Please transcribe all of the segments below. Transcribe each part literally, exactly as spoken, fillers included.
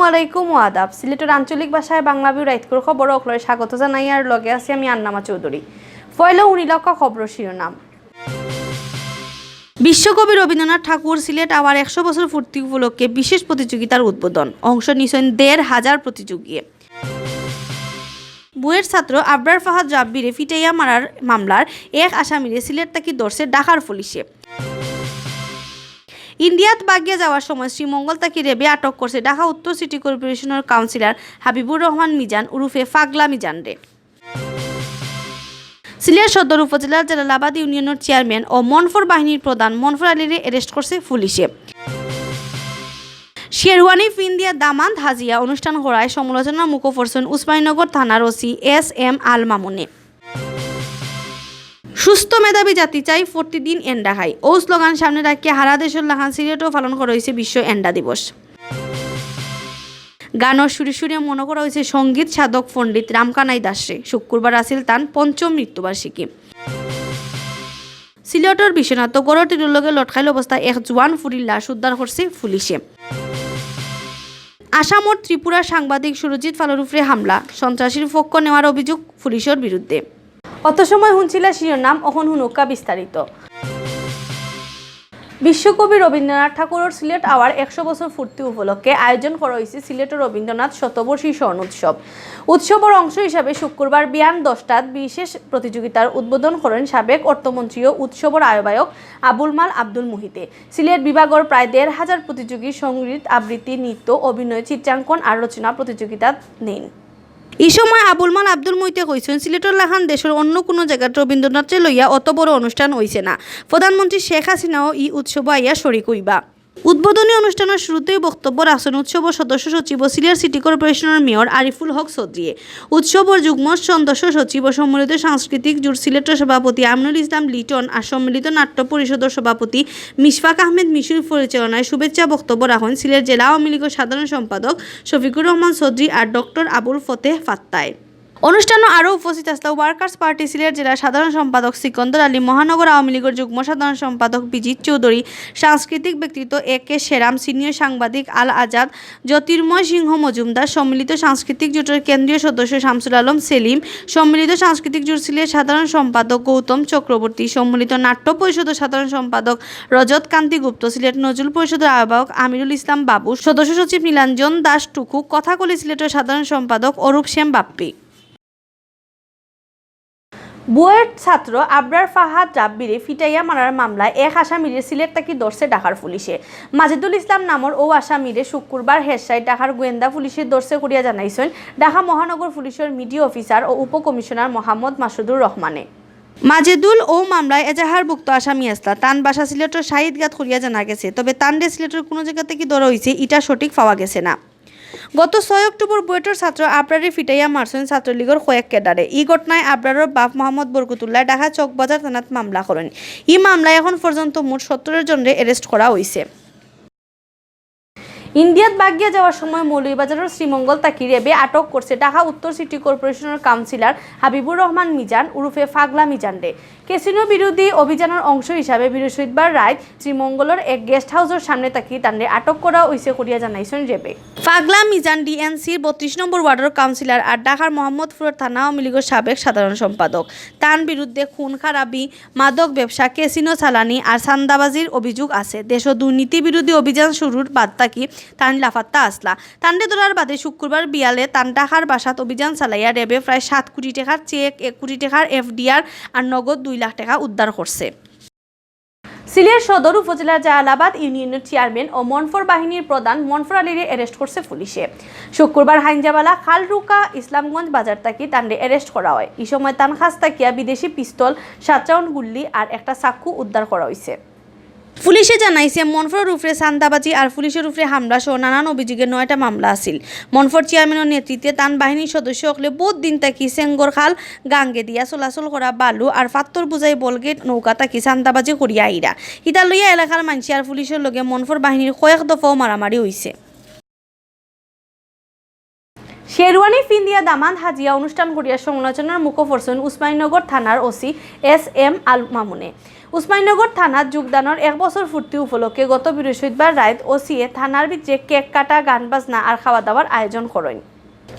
আলাইকুম ও আদাব। সিলেটর আঞ্চলিক ভাষায় বাংলা ভিউ রাইতকুর খবর অকলরে স্বাগত জানাই, আর লগে আছি আমি আন্নামা চৌধুরী। পয়লা হুনিলাউক্কা খবরর শিরোনাম। বিশ্বকবি রবীন্দ্রনাথ ঠাকুর সিলেট আওয়ার একশো বছর পূর্তি উপলক্ষে বিশেষ প্রতিযোগিতার উদ্বোধন। অংশ নিছইন দেড় হাজার প্রতিযোগীয়ে। বুয়েট ছাত্র আবরার ফাহাদ রাব্বিরে ফিটাইয়া মারার মামলার এক আসামিরে সিলেট থাকি ধরছে ঢাকার পুলিশে। ইন্ডিয়াত বাগিয়া যাওয়ার সময় শ্রীমঙ্গল থাকি র‍্যাবে আটক করছে ঢাকা উত্তর সিটি কর্পোরেশনর কাউন্সিলর হাবিবুর রহমান মিজান উরুফে ফাগলা মিজানরে। সিলেট সদর উপজেলার জালালাবাদ ইউনিয়নর চেয়ারম্যান ও মনফর বাহিনীর প্রধান মনফর আলীরে অ্যারেস্ট করছে পুলিশে। শেরওয়ানি ফিন্দিয়া দামান্দ হাজিয়া অনুষ্ঠান করায় সমালোচনার মুখো পড়ছইন উসমানীনগর থানার ওসি এস এম আল মামুনে। সুস্থ মেধাবী জাতি চাই, প্রতিদিন এন্ডা খাই। অউ স্লোগান সামনে রাখিয়া হারা দেশর লাখান সিলেটও পালন করা অইছে বিশ্ব এন্ডা দিবস। গানর সুরে সুরে মনো করা অইছে সঙ্গীত সাধক পণ্ডিত রামকানাই দাসরে। শুক্রবার আছিল তান পঞ্চম মৃত্যুবার্ষিকী। সিলেটর বিশ্বনাথ গড়র টিরর লগে লটকাইল অবস্থায় এক জোয়ান ফুরির লাশ উদ্ধার করছে পুলিশে। আসামর ত্রিপুরা সাংবাদিক সুরজিৎ পালর উপরে হামলা, সন্ত্রাসীর পক্ষ নেওয়ার অভিযোগ পুলিশর বিরুদ্ধে। অত সময় হুনছিলা শিরোনাম, অখন হুনউক্কা বিস্তারিত। বিশ্বকবি রবীন্দ্রনাথ ঠাকুরর সিলেট আওয়ার একশো বছর পূর্তি উপলক্ষে আয়োজন করা অইছে সিলেটর রবীন্দ্রনাথ শতবর্ষী স্মরণ উৎসব। উৎসবর অংশ হিসাবে শুক্রবার বিয়ান দশটাত বিশেষ প্রতিযোগিতার উদ্বোধন করইন সাবেক অর্থমন্ত্রী ও উৎসবর আহ্বায়ক আবুল মাল আব্দুল মুহিতে। সিলেট বিভাগর প্রায় দেড় হাজার প্রতিযোগী সঙ্গীত, আবৃত্তি, নৃত্য, অভিনয়, চিত্রাঙ্কন আর রচনা প্রতিযোগিতাত নেইন। ই সময় আবুল মাল আব্দুল মুহিতে কইছইন, সিলেটর লাখান দেশর অন্য কুনু জাগাত রবীন্দ্রনাথরে লইয়া অত বড় অনুষ্ঠান অইছে না। প্রধানমন্ত্রী শেখ হাসিনাও ই উৎসবো আইয়া শরিক অইবা। উদ্বোধনী অনুষ্ঠানর শুরুতেই বক্তব্য রাখছইন উৎসবর সদস্য সচিব ও সিলেট সিটি কর্পোরেশনর মেয়র আরিফুল হক চৌধুরীয়ে। উৎসবর যুগ্ম সদস্য সচিব ও সম্মিলিত সাংস্কৃতিক জোট সিলেটর সভাপতি আমিনুল ইসলাম লিটন আর সম্মিলিত নাট্য পরিষদর সভাপতি মিশফাক আহমেদ মিশুর পরিচালনায় শুভেচ্ছা বক্তব্য রাখইন সিলেট জেলা আওয়ামী লীগর সাধারণ সম্পাদক শফিকুর রহমান চৌধুরী আর ডক্টর আবুল ফতেহ ফাত্তায়। অনুষ্ঠানো আরও উপস্থিত আছলা ওয়ার্কার্স পার্টি সিলেট জেলার সাধারণ সম্পাদক সিকন্দর আলী, মহানগর আওয়ামী লীগর যুগ্ম সাধারণ সম্পাদক বিজিত চৌধুরী, সাংস্কৃতিক ব্যক্তিত্ব এ কে সেরাম, সিনিয়র সাংবাদিক আল আজাদ, জ্যোতির্ময় সিংহ মজুমদার, সম্মিলিত সাংস্কৃতিক জোটের কেন্দ্রীয় সদস্য শামসুল আলম সেলিম, সম্মিলিত সাংস্কৃতিক জোট সিলেট সাধারণ সম্পাদক গৌতম চক্রবর্তী, সম্মিলিত নাট্য পরিষদের সাধারণ সম্পাদক রজত কান্তি গুপ্ত, সিলেট নজরুল পরিষদের আহ্বায়ক আমিরুল ইসলাম বাবু, সদস্য সচিব নীলাঞ্জন দাস টুকু, কথাকলি সিলেটের সাধারণ সম্পাদক অরূপ শ্যাম বাপ্পি। বুয়েট ছাত্র আবরার ফাহাদ রাব্বিরে ফিটাইয়া মারার মামলায় এক আসামিরে সিলেট থাকি ধরছে ঢাকার পুলিশে। মাজেদুল ইসলাম নামর অউ আসামিরে শুক্রবার হেরসাইড ঢাকার গোয়েন্দা পুলিশে ধরছে করিয়া জানাইছইন ঢাকা মহানগর পুলিশর মিডিয়া অফিসার ও উপকমিশনার মোহাম্মদ মাসুদুর রহমানে। মাজেদুল অউ মামলায় এজাহারভুক্ত আসামি আছলা। তান বাসা সিলেটর শাহিদঘাট করিয়া জানা গেছে, তবে তানরে সিলেটর কুনু জাগা থাকি ধরা অইছে, ইটা সঠিক পাওয়া গেছে না। গত ছয় অক্টোবর বুয়েটর ছাত্র আবরারে ফিটাইয়া মারছইন ছাত্রলীগর কয়েক ক্যাডারে। ই ঘটনায় আবরারর বাপ মোহাম্মদ বরকতুল্লায় ঢাকা চকবাজার থানাত মামলা করইন। ই মামলায় এখন পর্যন্ত মোট সত্তর জনরে অ্যারেস্ট করা অইছে। ইন্ডিয়াত বাগিয়া যাওয়ার সময় মৌলভীবাজারর শ্রীমঙ্গল থাকি র‍্যাবে আটক করছে ঢাকা উত্তর সিটি কর্পোরেশনর কাউন্সিলর হাবিবুর রহমান মিজান উরুফে ফাগলা মিজানরে। ক্যাসিনো বিরোধী অভিযানর অংশ হিসাবে বৃহস্পতিবার রাইত শ্রীমঙ্গলর এক গেস্ট হাউসর সামনে থাকি তানরে আটক করা অইছে করিয়া জানাইছইন র‍্যাবে। ফাগলা মিজান ডিএনসির বত্রিশ নম্বর ওয়ার্ডর কাউন্সিলর আর ঢাকার মোহাম্মদপুরর থানা আওয়ামী লীগর সাবেক সাধারণ সম্পাদক। তান বিরুদ্ধে খুন খারাপি, মাদক ব্যবসা, ক্যাসিনো চালানি আর চান্দাবাজির অভিযোগ আছে। দেশো দুর্নীতি বিরোধী অভিযান শুরুর বাদ থাকি তান লাপাত্তা আছলা। তানরে ধরার বাদে শুক্রবার বিয়ালে তান ঢাকার বাসাত অভিযান চালাইয়া র‍্যাবে প্রায় সাত কোটি টেকার চেক, এক কোটি টেকার এফডিআর আর নগদ দুই লাখ টেকা উদ্ধার করছে। সিলেট সদর উপজেলার জালালাবাদ ইউনিয়নর চেয়ারম্যান ও মনফর বাহিনীর প্রধান মনফর আলীরে অ্যারেস্ট করছে পুলিশে। শুক্রবার হাইঞ্জাবালা খালরুকা ইসলামগঞ্জ বাজার থাকি তানরে অ্যারেস্ট করা অয়। ই সময় তান কাছ থাকিয়া বিদেশি পিস্তল, সাত রাউন্ড গুল্লি আর একটা চাকু উদ্ধার করা অইছে। পুলিশে জানাইছে, মনফরর উপরে চান্দাবাজি আর পুলিশর উপরে হামলা সহ নানান অভিযোগে নয়টা মামলা আছিল। মনফর চেয়ারম্যানর নেতৃত্বে তান বাহিনীর সদস্য অকলে বউত দিন থাকি সেঙ্গর খাল গাঙ্গে দিয়া চলাচল করা বালু আর পাত্থর বুঝাই বলগেট নৌকা থাকি চান্দাবাজি করিয়া আইরা। ইতা লইয়া এলাকার মানষে আর পুলিশর লগে মনফর বাহিনীর কয়েক দফাও মারামারি অইছে। শেরওয়ানি ফিন্দিয়া দামান্দ হাজিয়া অনুষ্ঠান করিয়া সমালোচনার মুখো পড়ছইন উসমানীনগর থানার ওসি এস এম আল মামুনে। উসমানীনগর থানাত যোগদানর এক বছর পূর্তি উপলক্ষে গত বৃহস্পতিবার রাইত ওসিয়ে থানার ভিতরে কেক কাটা, গান বাজনা আর খাওয়া দাওয়ার আয়োজন করইন।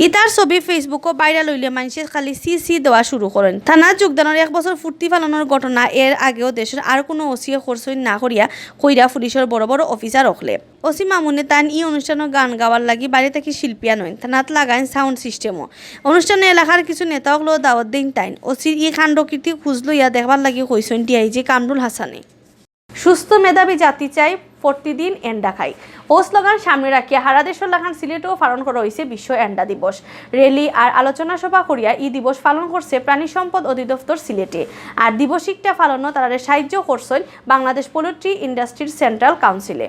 ইতার ছবি Facebookও viral অইলে মানষে খালি ছি ছি দেওয়া শুরু করইন। থানাত যোগদানর এক বছর পূর্তি পালনর ঘটনা এর আগেও দেশর আর কুনু ওসিয়ে করছইন না করিয়া কইরা পুলিশর বড় বড় অফিসার অকলে। ওসি মামুনে তাইন ই অনুষ্ঠানো গান গাওয়ার লাগি বাড়ি থাকি শিল্পী আনইন, থানাত লাগাইন sound systemও। অনুষ্ঠানো এলাকার কিছু নেতা অকলেও দাওয়াত দেইন তাইন। ওসির ই কাণ্ডকীর্তি খুঁজ লইয়া দেখবার লাগি কইছইন ডিআইজি কামরুল হাসানে। সুস্থ মেধাবী জাতি চাই, প্রতিদিন এন্ডা খাই। অউ স্লোগান সামনে রাখিয়া হারা দেশর লাখান সিলেটেও পালন করা অইছে বিশ্ব এন্ডা দিবস। র‍্যালি আর আলোচনা সভা করিয়া ই দিবস পালন করছে প্রাণী সম্পদ অধিদপ্তর সিলেটে। আর দিবস ইকটা পালনো তারারে সাহায্য করছইন বাংলাদেশ পোল্ট্রি ইন্ডাস্ট্রির সেন্ট্রাল কাউন্সিলে।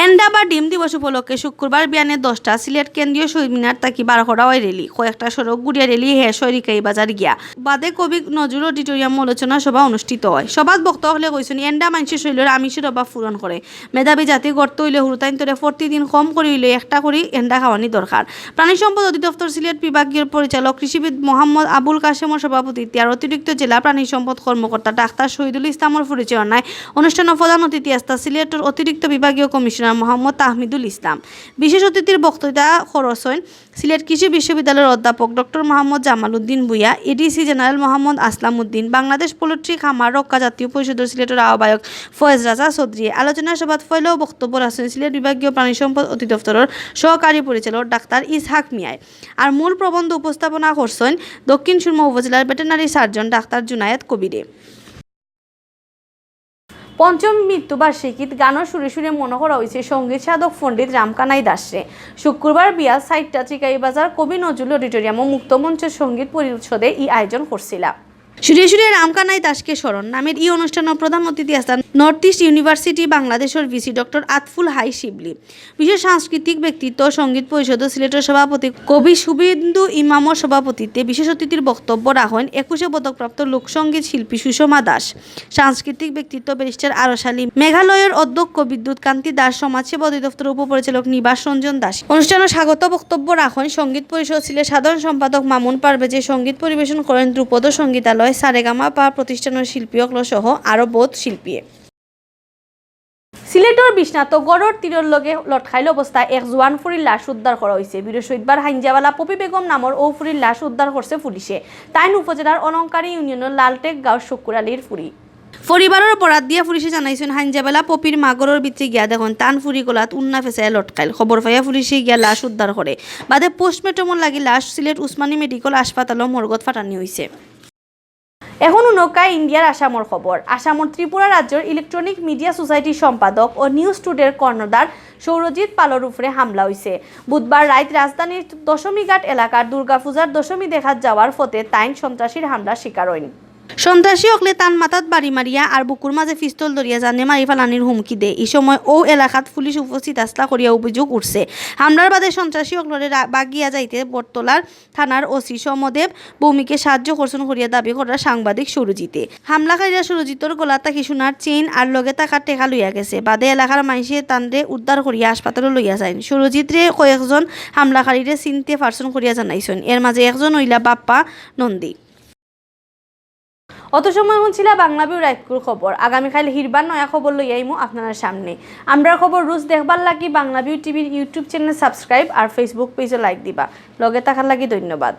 এন্ডা বা ডিম দিবস উপলক্ষে শুক্রবার বিয়ানে দশটা সিলেট কেন্দ্রীয় শহীদ মিনার থাকি বার করা অয় র‍্যালি। কয়েকটা সড়ক ঘুরিয়া র‍্যালি শেষ অয় রিকাই বাজার গিয়া। বাদে কবি নজরুল অডিটোরিয়ামো আলোচনা সভা অনুষ্ঠিত অয়। সভাত বক্তা অকলে কইছইন, এন্ডা মানষর শরীলর আমিষর অভাব পূরণ করে। মেধাবী জাতি গড়তে অইলে হুরুতাইন্তরে প্রতিদিন কম করি অইলেও একটা করি এন্ডা খাওয়ানি দরকার। প্রাণী সম্পদ অধিদপ্তর সিলেট বিভাগীয় পরিচালক কৃষিবিদ মোহাম্মদ আবুল কাশেমর সভাপতিত্বে আর অতিরিক্ত জেলা প্রাণী সম্পদ কর্মকর্তা ডাক্তার শহীদুল ইসলামর পরিচালনায় অনুষ্ঠানো প্রধান অতিথি আছলা সিলেটর অতিরিক্ত বিভাগীয় কমিশনার মোহাম্মদ তাহমিদুল ইসলাম। বিশেষ অতিথির বক্তৃতা করছইন সিলেট কৃষি বিশ্ববিদ্যালয়ের অধ্যাপক ডক্টর মোহাম্মদ জামাল উদ্দিন ভূঁইয়া, এডিসি জেনারেল মোহাম্মদ আসলাম উদ্দিন, বাংলাদেশ পোল্ট্রি খামার রক্ষা জাতীয় পরিষদর সিলেটর আহ্বায়ক ফয়েজ রাজা চৌধুরী। আলোচনা সভাত পয়লাউ বক্তব্য রাখছইন সিলেট বিভাগীয় প্রাণী সম্পদ অধিদপ্তরর সহকারী পরিচালক ডাক্তার ইসহাক মিয়ায়। আর মূল প্রবন্ধ উপস্থাপনা করছইন দক্ষিণ সুরমা উপজেলার ভেটেরিনারি সার্জন ডাক্তার জুনায়েদ কবিরে। পঞ্চম মৃত্যুবার্ষিকীত গানর সুরে সুরে মনো করা অইছে সঙ্গীত সাধক পণ্ডিত রামকানাই দাসরে। শুক্রবার বিয়াল চাইরটাত রিকাই বাজার কবি নজরুল অডিটোরিয়ামো মুক্তমঞ্চ সঙ্গীত পরিষদে ই আয়োজন করছিলা। সুরে সুরে রামকানাই দাসকে স্মরণ নামের ই অনুষ্ঠানো প্রধান অতিথি আছলা নর্থ ইস্ট ইউনিভার্সিটি বাংলাদেশর ভিসি ডক্টর আতফুল হাই শিবলি। বিশেষ সাংস্কৃতিক ব্যক্তিত্ব সঙ্গীত পরিষদ সিলেটর সভাপতি কবি শুভেন্দু ইমামর সভাপতিত্বে বিশেষ অতিথির বক্তব্য রাখইন একুশে পদকপ্রাপ্ত লোকসঙ্গীত শিল্পী সুষমা দাস, সাংস্কৃতিক ব্যক্তিত্ব ব্যারিস্টার আরশ আলী, মেঘালয়র অধ্যক্ষ বিদ্যুৎ কান্তি দাস, সমাজসেবা অধিদপ্তর উপপরিচালক নিবাস রঞ্জন দাস। অনুষ্ঠানো স্বাগত বক্তব্য রাখইন সঙ্গীত পরিষদ সিলেট সাধারণ সম্পাদক মামুন পারভেজে, সঙ্গীত পরিবেশন করইন ধ্রুপদ সঙ্গীতালয়, সারেগামাপা প্রতিষ্ঠানর শিল্পী অকল সহ আরো বউত শিল্পীয়ে। সিলেটর বিশ্বনাথো গড়র তীরর লগে লটকাইল অবস্থায় এক জোয়ান ফুরির লাশ উদ্ধার করা অইছে। বৃহস্পতিবার হাইঞ্জাবালা পপি বেগম নামর অউ ফুরির লাশ উদ্ধার করছে পুলিশে। তাইন উপজেলার অলংকারী ইউনিয়নর লালটেক গাঁওর শুক্কুর আলীর ফুরি। পরিবারর বরাত দিয়া পুলিশে জানাইছইন, হাইঞ্জাবালা পপির মা গড়র ভিতরে গিয়া দেখইন তান ফুরি গলাত উন্না ফেছাইয়া লটকাইল। খবর পাইয়া পুলিশে গিয়া লাশ উদ্ধার করে। বাদে পোস্টমর্টমর লাগি লাশ সিলেট উসমানী মেডিকেল হাসপাতালো মর্গত পাঠানি অইছে। এখন হুনউক্কা ইন্ডিয়ার আসামর খবর। আসামর ত্রিপুরা রাজ্যর ইলেকট্রনিক মিডিয়া সোসাইটির সম্পাদক ও নিউজ টুডের কর্ণধার সৌরজিৎ পালর উপরে হামলা অইছে। বুধবার রাইত রাজধানীর দশমীঘাট এলাকার দুর্গাপূজার দশমী দেখাত যাওয়ার পথে তাইন সন্ত্রাসীর হামলার শিকার অইন। সন্ত্রাসী অকলে তান মাথাত বাড়ি মারিয়া আর বুকুর মাঝে পিস্তল ধরিয়া জানে মারি ফালানির হুমকি দেয়। ই সময় অউ এলাকাত পুলিশ উপস্থিত আছলা করিয়া অভিযোগ উঠছে। হামলার বাদে সন্ত্রাসী অকলরে রা-, বাগিয়া যাইতে বটতলার থানার ওসি সমদেব ভৌমিকে সাহায্য করছইন করিয়া দাবি করা সাংবাদিক সৌরজিতে। হামলাকারীরা সৌরজিতর গলা থাকি সোনার চেইন আর লগে থাকা টেকা লইয়া গেছে। বাদে এলাকার মাইনষে তানরে উদ্ধার করিয়া হাসপাতালো লইয়া যাইন। সৌরজিতরে কয়েকজন হামলাকারীরে চিনতে পারছইন করিয়া জানাইছইন। এর মাঝে একজন অইলা বাপ্পা নন্দী। অত সময় হুনছিলা বাংলা ভিউ রাইতকুর খবর। আগামীকাইল হিরবার নয়া খবর লইয়া আইমু আপনারার সামনে। আমরার খবর রুজ দেখবার লাগি বাংলা ভিউ টিভির YouTube channel subscribe আর Facebook page-ও like দিবা। লগে থাকার লাগি ধন্যবাদ।